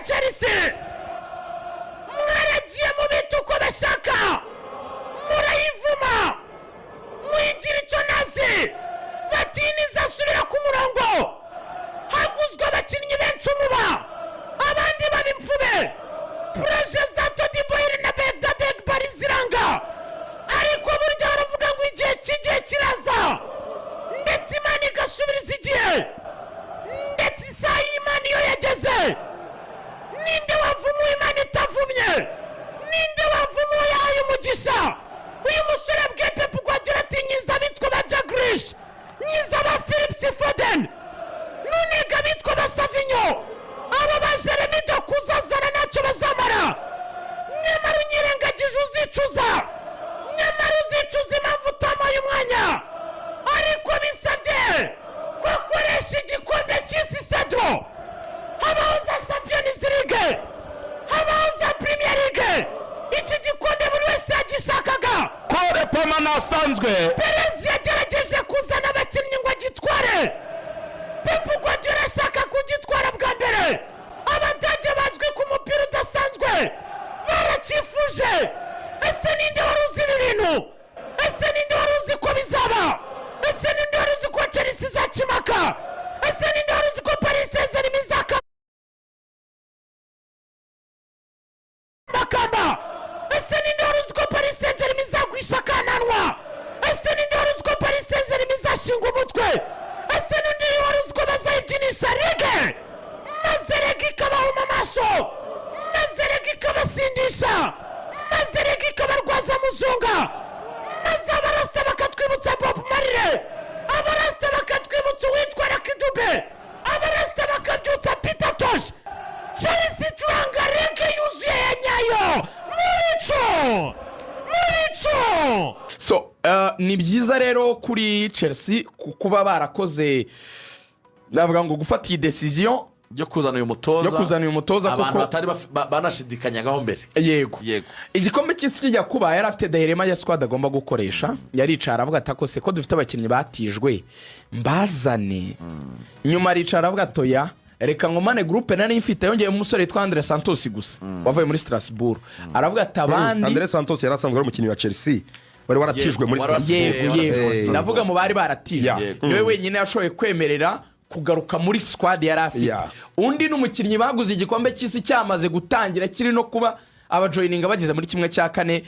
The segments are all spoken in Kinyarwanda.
Chelsea, mwaragiye mu bita uko bashaka, murayivuma, muyigira icyo nazi, bati ntizasubira ku murongo. Haguzwe abakinnyi benshi umuba, abandi baba imfube. Projet za Todd Boehly na Behdad Eghbali ziranga, ariko burya baravuga ngo igihe cy'igihe kiraza, ndetse Imana igasubiriza igihe, ndetse isaha y'Imana iyo yageze, ninde wavumuye Imana itavumye? Ninde wavumuye yahaye umugisha? Uyu musore abwiye Pep Guardiola ati: "Nyiza abitwa ba Jack Grealish, nyiza ba Philips Foden, nunega abitwa ba Savinho, abo ba Jeremy Doku uzazana ntacyo bazamara. Nyamara unyirengagije uzicuza, nyamara uzicuza impamvu utampaye umwanya." Ariko bisabye ko akoresha igikombe cy'isi. Cedro, habaho za Champions League, habaho za Premier League, iki gikombe buri wese yagishakaga. Cole Palmer nasanzwe. Perez yagerageje kuzana abakinnyi ngo agitware. Pep Guardiola ashaka kugitwara bwa mbere. Abadage bazwi ku mupira udasanzwe baracyifuje. Ese ninde wari uzi ibi bintu? Ese ninde wari uzi ko bizaba? Ese ninde wari uzi ko Chelsea izakimaka? Ese ninde wari uzi ko Paris Saint-Germain izakamakamba? Ese ninde wari uzi ko Paris Saint-Germain izagwisha akananwa? Ese ninde wari uzi ko Paris Saint-Germain izashinga umutwe? Ese ninde wari uzi ko bazayibyinisha reggae, maze reggae ikabahuma amaso, maze reggae ikabasindisha, maze reggae ikabarwaza muzunga, maze abarasita bakatwibutsa Bob Marley, abarasita bakatwibutsa uwitwa Lucky Dube, abarasita bakabyutsa Peter Tosh? Chelsea icuranga reggae yuzuye ya nyayo mu bicu, mu bicu. So ni byiza rero kuri Chelsea kuba barakoze, navuga ngo gufata iyi décision yo kuzana uyu mutoza, yo kuzana uyu mutoza, abantu kuko batari banashidikanyagaho mbere. Yego. Yego. Igikombe cy'isi kijya kuba, yari afite dilemma ya squad agomba gukoresha. Yaricara aravuga ati: "Akose ko dufite abakinnyi batijwe, mbazane?" Nyuma aricara aravuga ati: "Oya, reka ngomane groupe nari mfite." Yongeyemo umusore witwa Andre Santos gusa wavuye muri Strasbourg. Aravuga ati abandi Andre Santos yari asanzwe ari umukinnyi wa Chelsea wari waratijwe muri Wari Strasbourg. Yego. Ndavuga mu bari baratijwe, niwe wenyine yashoboye kwemerera kugaruka muri squad yari afite. Undi ni umukinnyi baguze igikombe cy'isi cyamaze gutangira, kiri no kuba, abajoininga bageze muri 1/4,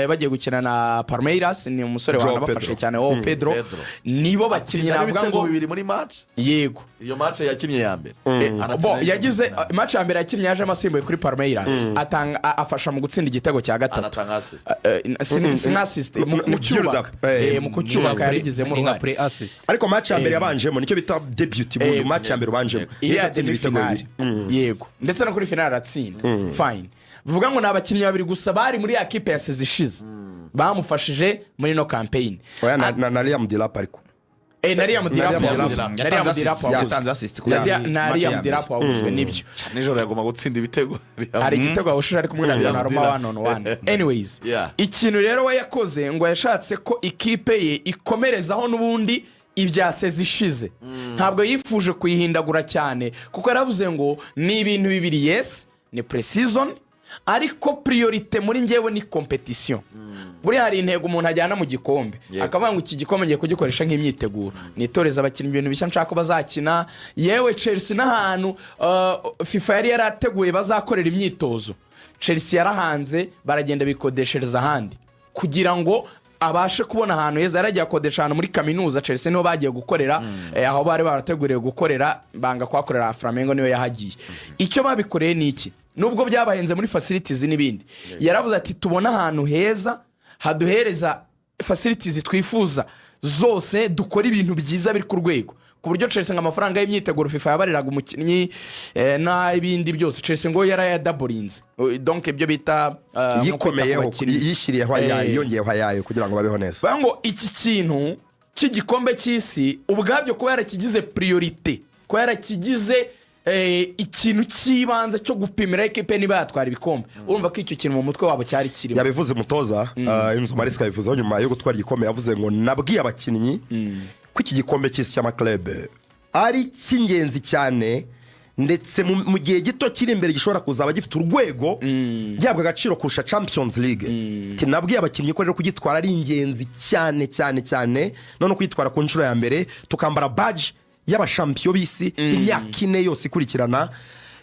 bagiye gukina na Palmeiras. Ni umusore Joao wanabafashe Pedro. cyane, wowe Pedro. Pedro. Nibo bakinnyi Atsinda navuga n'ibitego ngo bibiri muri match. Yego. Iyo match yakinnye ya mbere. Anatsinda Bo n'ibitego yagize bibiri. Match ya mbere yakinnye, yajemo asimbuye kuri Palmeiras, atanga afasha mu gutsinda igitego cya gatatu. Anatanga assist. Si nka assist mu Ni kucyubaka. build up. Mu kucyubaka yabigizemo Ni nka uruhare. pre assist. Ariko match ya mbere yabanjemo, nicyo bita debut mu match ya mbere ubanjemo, Iyo yahise atsinda ibitego finale. bibiri. Yego, ndetse no kuri finale aratsinda. Fine, bivuga ngo ni abakinnyi babiri gusa bari muri ya kipe ya saison ishize bamufashije muri ino campaign. Oya, na Liam Delap ariko. Na Liam Delap Liam waguzwe. Delap. Na Liam Delap waguzwe. Yatanze assist kuri Na match ya Liam mbere. Delap waguzwe, nibyo. Nijoro yagomba gutsinda ibitego. Hari igitego yahushije ari kumwe na Liam Donnarumma, Delap. one on one. Anyways, ikintu rero we yakoze, ngo yashatse ko ikipe ye ikomerezaho n'ubundi ibya saison ishize. Ntabwo yifuje kuyihindagura cyane, kuko yaravuze ngo ni ibintu bibiri: yes, ni pre-season, ariko priorité muri ngewe ni compétition. Buriya hari intego umuntu ajyana mu gikombe, akavuga ngo iki gikombe ngiye kugikoresha nk'imyiteguro, nitoreza abakinnyi ibintu bishya nshaka ko bazakina. Yewe, Chelsea n'ahantu FIFA yari yarateguye bazakorera imyitozo, Chelsea yarahanze, baragenda bikodeshereza ahandi kugira ngo abashe kubona ahantu heza. Yaragiye akodesha ahantu muri kaminuza. Chelsea niho bagiye gukorera, aho bari barateguriwe gukorera, banga kuhakorera. Flamengo niyo yahagiye. Icyo babikoreye ni iki? Nubwo byabahenze muri facilities n'ibindi, yaravuze ati: "Tubone ahantu heza haduhereza facilities twifuza zose, dukora ibintu byiza biri ku rwego." Ku buryo Chelsea ngo amafaranga y'imyiteguro FIFA yabariraga umukinnyi, n'ibindi byose, Chelsea ngo yarayadaborinze. Donc ibyo bita nko kwita ku Yikomeyeho. bakinnyi. Yishyiriyeho ayayo, yongeyeho ayayo kugira ngo babeho neza. Bavuga ngo iki kintu cy'igikombe cy'isi ubwabyo, kuba yarakigize priorité, kuba yarakigize ikintu cy'ibanze cyo gupimira ekipe niba yatwara ibikombe, urumva ko icyo kintu mu mutwe wabo cyari kirimo. Yabivuze umutoza Enzo Maresca, yabivuzeho nyuma yo gutwara igikombe. Yavuze ngo: "Nabwiye abakinnyi ko iki gikombe cy'isi cy'amaclub ari icy'ingenzi cyane." Ndetse mu gihe gito kiri imbere gishobora kuzaba gifite urwego gihabwa agaciro kurusha Champions League. Ati, nabwiye abakinnyi ko rero kugitwara ari ingenzi cyane cyane cyane, none kuyitwara ku nshuro ya mbere, tukambara badge y'abashampiyo b'isi imyaka 4 yose ikurikirana.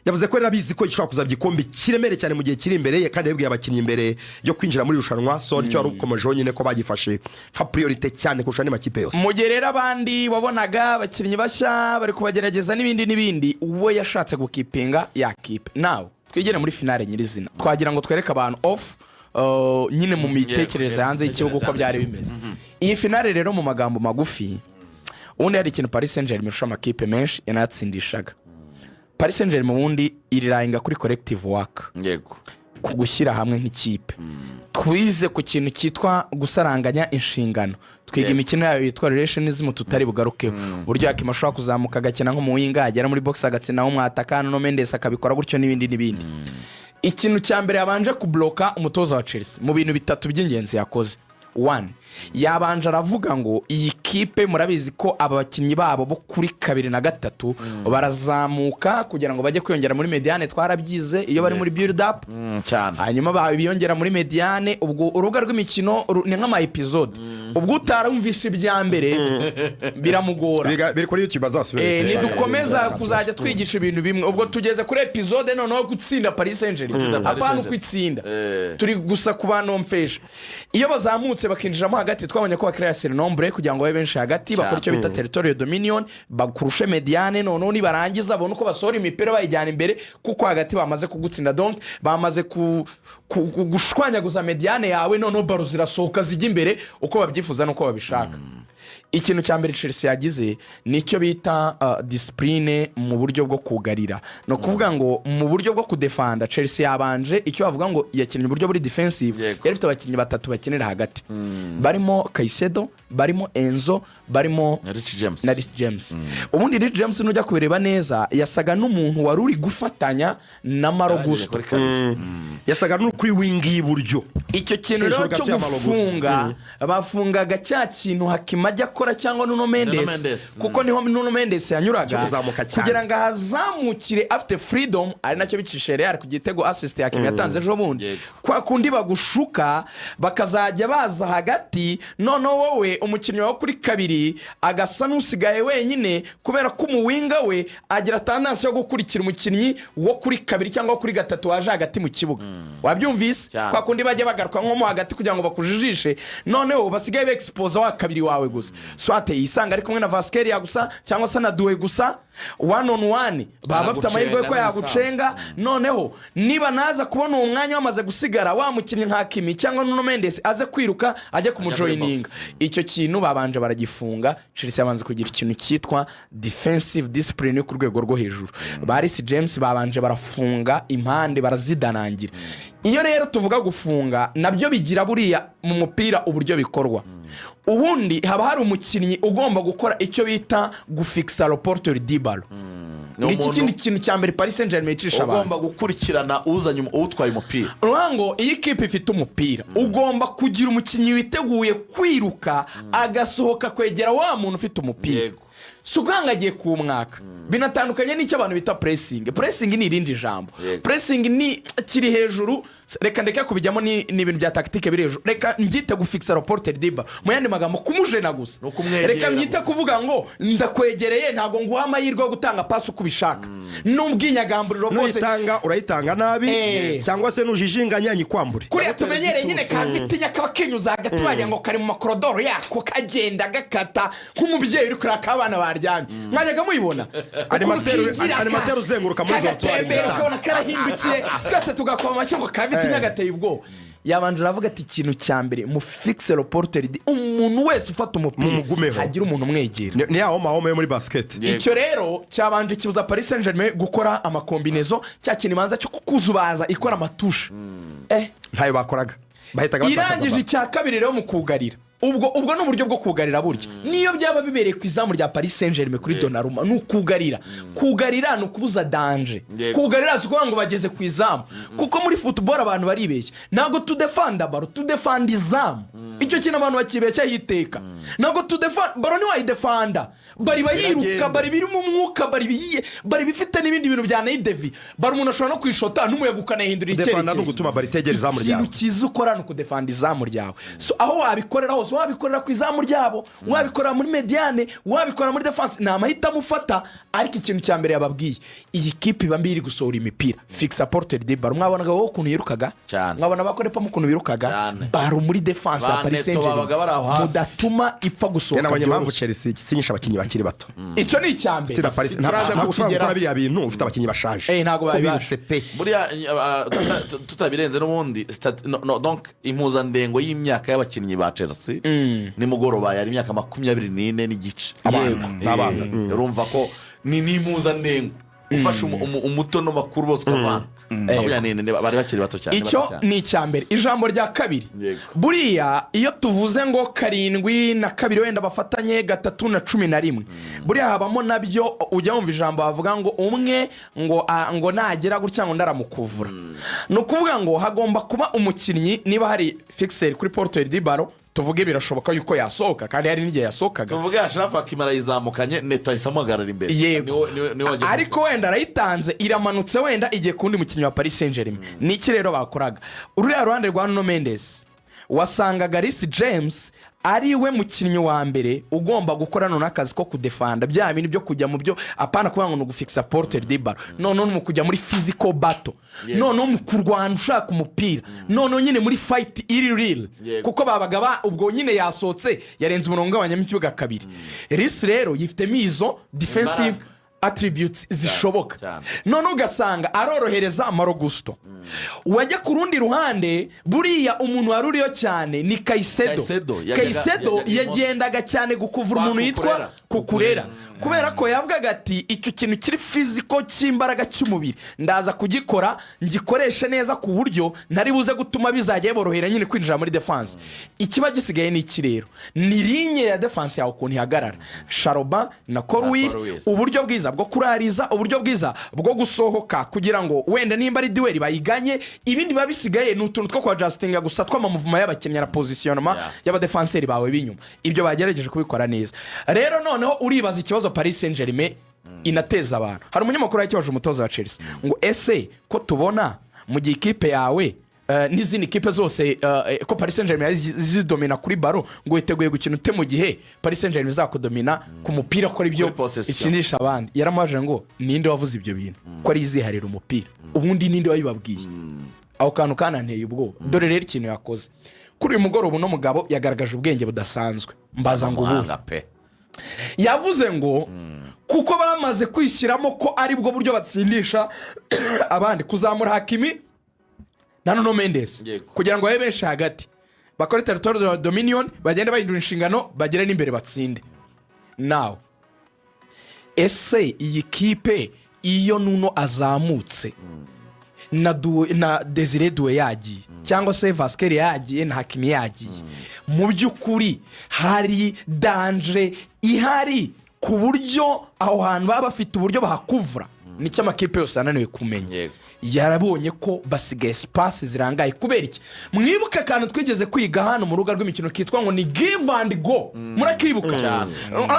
Yavuze ko rero abizi ko gishobora kuzaba igikombe kiremereye cyane mu gihe kiri imbere, kandi yabibwiye abakinnyi mbere yo kwinjira muri irushanwa. So nicyo wari ukomejeho nyine, ko bagifashe nka priorité cyane kurusha andi makipe yose. Mu gihe rero abandi wabonaga abakinnyi bashya bari kubagerageza n'ibindi n'ibindi, we yashatse gukipinga ya kipe. Nawe twigere muri finale nyirizina, twagira ngo twereke abantu off nyine mu mitekerereze hanze y'ikibuga uko byari bimeze. Iyi finale rero, mu magambo magufi, ubundi hari ikintu Paris Saint Germain irusha amakipe menshi yanayatsindishaga. Paris Saint Germain ubundi irirayinga kuri collective work, ku gushyira hamwe nk'ikipe. Twize ku kintu cyitwa gusaranganya inshingano, twiga imikino yayo yitwa relationism tutari bugarukeho, uburyo Hakimi ashobora kuzamuka agakina nko mu winger, agera muri box agatsinda nk'umwataka, Nuno Mendes akabikora gutyo, n'ibindi n'ibindi. Ikintu cya mbere yabanje kubloka umutoza wa Chelsea mu bintu bitatu by'ingenzi yakoze, one, yabanje aravuga ngo iyi kipe murabizi ko aba bakinnyi babo bo kuri kabiri na gatatu barazamuka kugira ngo bajye kwiyongera muri médiane. Twarabyize iyo bari muri build up. Cyane. Hanyuma biyongera muri médiane, ubwo urubuga rw'imikino ni nk'ama épisode, ubwo utarumvishe ibya mbere biramugora. Biri kuri YouTube, azasubire. Nidukomeza kuzajya twigisha ibintu bimwe, ubwo tugeze kuri épisode noneho gutsinda Paris Saint Germain, Gutsinda Paris apana Saint-Germain. uko itsinda. Turi gusa ku banomfesha iyo bazamutse bakinjiramo hagati, twabonye ko bakiriya surnombre kugira ngo babe benshi hagati, bakora icyo bita territorial dominion, bakurushe médiane. Noneho nibarangiza babone uko basohora imipira bayijyana imbere, kuko hagati bamaze kugutsinda. Donc bamaze gushwanyaguza médiane yawe, noneho ballon zirasohoka zijya imbere uko babyifuza n'uko babishaka. Ikintu cya mbere Chelsea yagize ni icyo bita discipline mu buryo bwo kugarira, ni ukuvuga ngo mu buryo bwo kudefanda. Chelsea yabanje icyo bavuga ngo yakinnye uburyo buri defensive. Yari ifite abakinnyi batatu bakinira hagati, barimo Caicedo, barimo Enzo, barimo Na Rich James. Na Rich James. Ubundi Rich James, nujya kubireba neza, yasaga n'umuntu wari uri gufatanya na Malo Yarangije Gusto. kuri kabiri. Yasaga n'uri kuri wing y'iburyo. Icyo kintu Hejuru rero cyo gato ya Malo Gusto. gufunga, bafungaga cya kintu Hakimi ajya akora cyangwa Nuno Mendes, Nuno Mendes. kuko niho Nuno Mendes yanyuraga Cyo kuzamuka cyane. kugira ngo ahazamukire afite freedom, ari nacyo bicisha Real ku gitego, assist Hakimi yatanze ejo bundi. Kwa kundi bagushuka bakazajya baza hagati, noneho wowe umukinnyi wawe kuri kabiri agasa n'usigaye wenyine, kubera ko umuwinger we agira tendance yo gukurikira umukinnyi wo kuri kabiri cyangwa wo kuri gatatu waje hagati mu kibuga. Wabyumvise? Cyane. Kwa kundi bajya bagaruka nko mo hagati kugira ngo bakujijishe, noneho basigaye bexipoza wa kabiri wawe gusa, soit yisanga ari kumwe na Kvaratskhelia gusa cyangwa se na Doué gusa, one on one, baba bafite amahirwe ko Aragucenga. yagucenga. Noneho niba naza kubona uwo mwanya wamaze gusigara, wa mukinnyi nka Hakimi cyangwa Nuno Mendes aze kwiruka ajye kumujoyininga. Box. Icyo kintu babanje baragifunga. Chelsea yabanje kugira ikintu cyitwa defensive discipline yo ku rwego rwo hejuru. Ba Reece James babanje barafunga impande, barazidanangira. Iyo rero tuvuga gufunga, nabyo bigira buriya mu mupira uburyo bikorwa. Ubundi haba hari umukinnyi ugomba gukora icyo bita gufikisa le porteur du ballon. Ni Ngiki umuntu kindi kintu cya mbere Paris Saint Germain yicisha abantu. Ugomba gukurikirana uzanye utwaye umupira. Urabona ngo iyo ikipe ifite umupira, ugomba kugira umukinnyi witeguye kwiruka agasohoka kwegera wa muntu ufite umupira. Si ukuvuga ngo agiye kuwumwaka, binatandukanye n'icyo abantu bita pressing. Pressing ni irindi jambo. Pressing ni kiri hejuru, reka ndeke kubijyamo, ni ibintu bya tactique biri hejuru. Reka mbyite gufikisa le porteur du ballon, mu yandi magambo kumujena gusa. Ni ukumwegera Reka mbyite gusa. kuvuga ngo ndakwegereye, ntabwo nguha amahirwe yo gutanga pasi uko ubishaka n'ubwinyagamburiro bwose. Nuyitanga urayitanga nabi, cyangwa se nujijinganya nyikwambure. Kuriya tumenyereye nyine ka Vitinha kaba kinyuza hagati, wagira ngo kari mu makorodoro yako, kagenda gakata nk'umubyeyi uri kureba ko abana baryamye. Mwajyaga muyibona Animateur- ukuntu kigira animateur uzenguruka muri dortoir. kagatembera, ukabona karahindukiye, twese tugakoma amashyi ngo ka Vitinha gateye ubwoba. Yabanje aravuga ati ikintu cya mbere, mufikise le porteur du, umuntu wese ufata umupira Mumugumeho. hagira umuntu umwegera. Ni ya home home yo muri basket. Icyo rero cyabanje kibuza Paris Saint Germain gukora amacombinaison, cya kintu ibanza cyo kukuzubaza ikora amatouche. Ntayo bakoraga, bahitaga batakaza Irangije, ballon. icya kabiri rero mu kugarira Ubwo ni uburyo bwo kugarira. Burya niyo byaba bibereye ku izamu rya Paris Saint Germain kuri Donnarumma, ni ukugarira. Kugarira ni ukubuza danger. Kugarira si ukuvuga ngo bageze ku izamu, kuko muri football abantu baribeshya. Ntabwo tudefanda ballon, tudefanda izamu. Icyo kintu abantu bakibeshyaho iteka. Ntabwo tudefanda ballon, ntiwayidefanda. Bari bayiruka. Iragenda. Bari birimo umwuka, bari bifite n'ibindi bintu byanayidevi. Bari umuntu ashobora no kuyishota n'umuyaga ukanayihindura Kudefanda icyerekezo. ni ugutuma ballon itegera izamu Ikintu ryawe. cyiza ukora ni ukudefanda izamu ryawe. So aho wabikorera hose, wabikorera ku izamu ryabo, wabikorera muri médiane, wabikorera muri défense, ni amahitamo ufata. Ariko ikintu cya mbere yababwiye, iyi kipe iba mbi iri gusohora imipira, fixa porteur de ballon. Mwabonaga wowe ukuntu yirukaga? Cyane. Mwabona bakorepamo ukuntu birukaga? Cyane. Ballon muri défense ya Ba Paris Neto Saint babaga bari aho hafi. Mudatuma ipfa gusohoka Nabonye impamvu byoroshye. Chelsea isinyisha abakinnyi bakiri bato. Icyo ni icya mbere. Itsinda Paris Turaza ntabwo ushobora kukigeraho. gukora biriya bintu ufite abakinnyi bashaje. Ntabwo Ko babibasha. birutse pe. Buriya tutabirenze n'ubundi no, no, donc impuzandengo y'imyaka y'abakinnyi ba Chelsea nimugoroba yari imyaka 24.5. Abana, ni abana. Urumva ko ni impuzandengo ufashe umuto n'amakuru bose ukavanga, 24, bari bakiri bato cyane, Icyo bato cyane. ni icya mbere. Ijambo rya kabiri, buriya iyo tuvuze ngo karindwi na kabiri wenda bafatanye gatatu na 11, buriya habamo nabyo ujya wumva ijambo bavuga ngo umwe ngo ngo nagera gutya ngo undi aramukuvura. Ni ukuvuga ngo hagomba kuba umukinnyi, niba hari fixeur kuri porteur de ballon, tuvuge birashoboka yuko yasohoka, kandi hari n'igihe yasohokaga. Tuvuge Achraf Hakimi arayizamukanye, Neto ahise amuhagarara imbere. Yego. Niwe wagiye. Ariko wenda arayitanze, iramanutse, wenda igiye ku wundi mukinnyi wa Paris Saint Germain. Ni iki rero bakoraga? Ruriya ruhande rwa Nuno Mendes, wasangaga Reece James ari we mukinnyi wa mbere ugomba gukora noneho akazi ko kudefanda, bya bintu byo kujya mu byo, apana kuvuga ngo ni ugufikisa porteur de ballon, noneho mu kujya muri physical battle, noneho mu kurwana ushaka umupira, noneho nyine muri fight iri real. Kuko babaga ubwo nyine yasohotse, yarenze umurongo ugabanyamo ikibuga kabiri. Reece rero yifitemo izo defensive Imbaraga. attributes zishoboka. None ugasanga arorohereza Malo Gusto. Wajya ku rundi ruhande, buriya umuntu wari uriyo cyane ni Caicedo. Caicedo, Caicedo yajyaga ibumoso. Yagendaga cyane gukuvura Kwa umuntu yitwa Cucurella. Cucurella, kubera ko yavugaga ati icyo kintu kiri physical cy'imbaraga cy'umubiri ndaza kugikora, ngikoreshe neza ku buryo ntari buze gutuma bizajya biborohera nyine kwinjira muri défense. Ikiba gisigaye ni iki rero? Ni ligne ya défense yawe ukuntu ihagarara, Chalobah na Colwill. Colwill. Uburyo bwiza bwo kurariza, uburyo bwiza bwo gusohoka kugira ngo wenda nimba ari duel bayiganye. Ibindi biba bisigaye ni utuntu two kwa-adjustinga gusa tw'ama mouvement y'abakinnyi na positionnement y'abadefanseri bawe b'inyuma. Ibyo bagerageje kubikora neza. Rero noneho uribaza ikibazo Paris Saint Germain inateza abantu. Hari umunyamakuru yakibaje umutoza wa Chelsea ngo ese ko tubona mu gihe ikipe yawe n'izindi kipe zose ko Paris Saint Germain zidomina kuri ballon, ngo witeguye gukina ute mu gihe Paris Saint Germain izakudomina ku mupira, akora ibyo Kuri possession. ikinisha abandi? Yaramubajije ngo ninde wavuze ibyo bintu ko ari iziharira umupira? Ubundi ninde wabibabwiye? Ako kantu kananteye ubwoba. Dore rero ikintu yakoze kuri uyu mugoroba, uno mugabo yagaragaje ubwenge budasanzwe. Mbaza ngo ubuhe? Umuhanga pe. Yavuze ngo kuko bamaze kwishyiramo ko aribwo buryo batsindisha abandi, kuzamura Hakimi na Nuno Mendes kugira ngo babe benshi hagati, bakore territorial dominion, bagende bahindura inshingano, bagere n'imbere batsinde. Nawe ese iyi kipe iyo Nuno azamutse na Désiré Doué yagiye, cyangwa se Kvaratskhelia yagiye na Hakimi yagiye, mu by'ukuri hari danger ihari ku buryo aho hantu baba bafite uburyo bahakuvura? Nicyo amakipe yose yananiwe kumenya. Yarabonye ko basigaye espace zirangaye. Kubera iki? Mwibuke akantu twigeze kwiga hano mu rubuga rw'imikino kitwa ngo ni give and go. Murakibuka?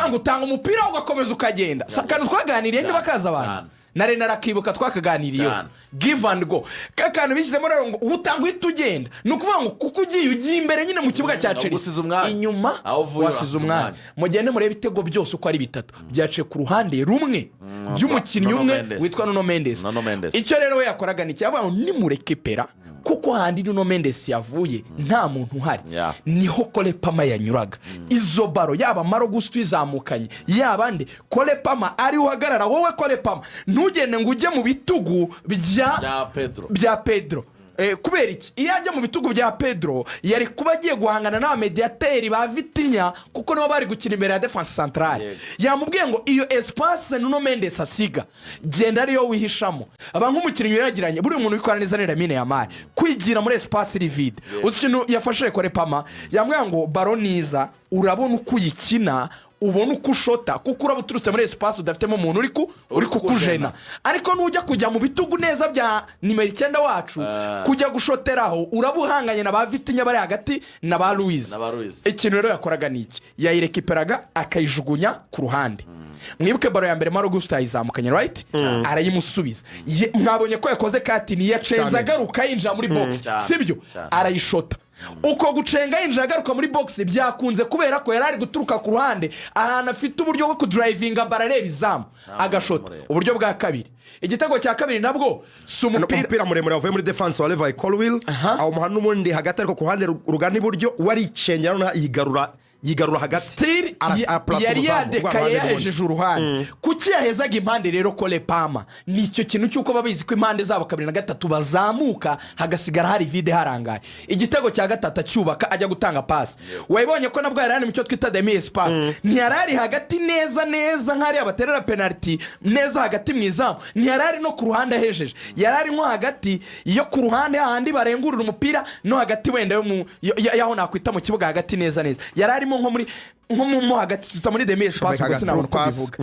Ngo utanga umupira ugakomeza ukagenda. Si akantu twaganiriye? Niba kaza abantu nari narakibuka, twakaganiriyeho. Give and go, ka kantu bishyizemo rero ngo utanga uhita ugenda, ni ukuvuga ngo kuko ugiye imbere nyine mu kibuga cya Usize Chelsea, umwanya. inyuma Aho uvuye wasize wasize umwanya. umwanya. Mugende murebe ibitego byose uko ari bitatu byaciye ku ruhande rumwe by'umukinnyi Nuno umwe Mendes. witwa Nuno Mendes. Nuno Mendes. Icyo rero we yakoraga ni icyavuga ngo nimureke pera, kuko handi Nuno Mendes yavuye nta muntu uhari. Niho Cole Palmer yanyuraga izo ballon, yaba Malo Gusto izamukanye, yaba nde, Cole Palmer ariwe uhagarara. Wowe Cole Palmer ntugende ngo ujye mu bitugu bya Bya Pedro. Bya Pedro. Kubera iki? Iyo ajya mu bitugu bya Pedro, yari kuba agiye guhangana n'abamediyateri ba Vitinha, kuko nibo bari gukina imbere ya défense centrale. Yamubwiye ngo iyo espace Nuno Mendes asiga, genda ariyo wihishamo. Aba nk'umukinnyi wiragiranye. Buriya umuntu wikora neza ni Lamine Yamal, kwigira muri espace iri vide. Uzi ikintu yafashe Cole Palmer? Yamubwiye ngo ballon niza, urabona uko uyikina, ubona uko ushota, kuko uraba uturutse muri espace udafitemo umuntu uri kukujena. Ariko nujya kujya mu bitugu neza bya nimero 9 wacu, kujya gushoteraho, uraba uhanganye na ba Vitinha bari hagati na ba Luiz. Na ba Luiz. Ikintu rero yakoraga ni iki? Yayirekiperaga akayijugunya ku ruhande. Mwibuke ballon ya mbere, Malo Gusto yayizamukanye, right, arayimusubiza. Mwabonye ko yakoze katini, yacenze agaruka yinjira muri box, sibyo? Arayishota. Uko gucenga yinjira agaruka muri box byakunze kubera ko yari ari guturuka ku ruhande, ahantu afite uburyo bwo kudrivinga ballon areba izamu, agashota. Mureba. Uburyo bwa kabiri, igitego cya kabiri nabwo si umupira. Umupira muremure wavuye muri défense wa Levi Colwill, awumuha n'ubundi hagati, ariko ku ruhande rugana iburyo, waricengera, noneho yigarura hagati. Still Arapurasa yari umuzamu, yadekaye, rwa ruhande n'ubundi. yahejeje uruhande. Kuki yahezaga impande rero Cole Palmer? Ni icyo kintu cy'uko babizi ko impande zabo kabiri na gatatu bazamuka, hagasigara hari vide, harangaye. Igitego cya gatatu acyubaka ajya gutanga pasi. Wabibonye ko nabwo yari ari mu cyo twita demi espace. Ntiyari ari hagati neza neza nk'ariya baterera penaliti neza hagati mu izamu, ntiyari ari no ku ruhande ahejeje. Yari ari nko hagati yo ku ruhande, hahandi barengurura umupira, no hagati wenda yo mu y'aho nakwita mu kibuga hagati neza neza. Yari arimo nko muri nko mo hagati, tuta muri demi espace, ubwo sinabona uko bivuga.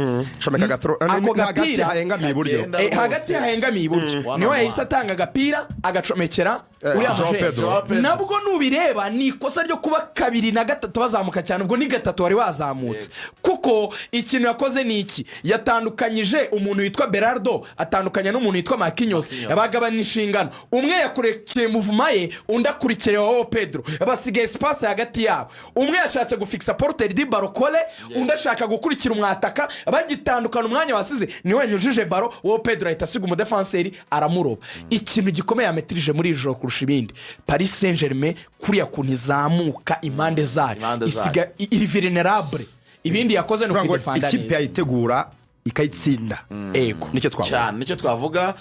Comeka agatro Ako hagati gapira hahengamiye iburyo. Kagenda rwose. Hagati hahengamiye iburyo, One niho on yahise one. atanga agapira agacomekera uriya Joao mujene. Pedro. Joao Pedro. Nabwo nubireba ni ikosa ryo kuba kabiri na gatatu bazamuka cyane. Ubwo ni gatatu wari wazamutse, kuko ikintu yakoze ni iki? Yatandukanyije umuntu witwa Beraldo, atandukanya n'umuntu witwa Marquinhos. Marquinhos. Bagabana inshingano: umwe yakurikiye mouvement ye, undi akurikira Joao Pedro, basigaye espace hagati yabo. Umwe yashatse gufikisa porteur de ballon Cole, undi ashaka gukurikira umwataka. Bagitandukana, umwanya wasize niwe yanyujije ballon, uwo Pedro ahita asiga umudefanseri aramuroba. Ikintu gikomeye yametirije muri iri joro kurusha ibindi, Paris Saint Germain kuriya kuntu izamuka impande zayo, Impande zayo. isiga iri vulnerable. Ibindi yakoze ni Kuvuga ngo ukuyidefanda ikipe neza. yayitegura ikayitsinda. Ego. Nicyo twavuga. Cyane, nicyo twavuga.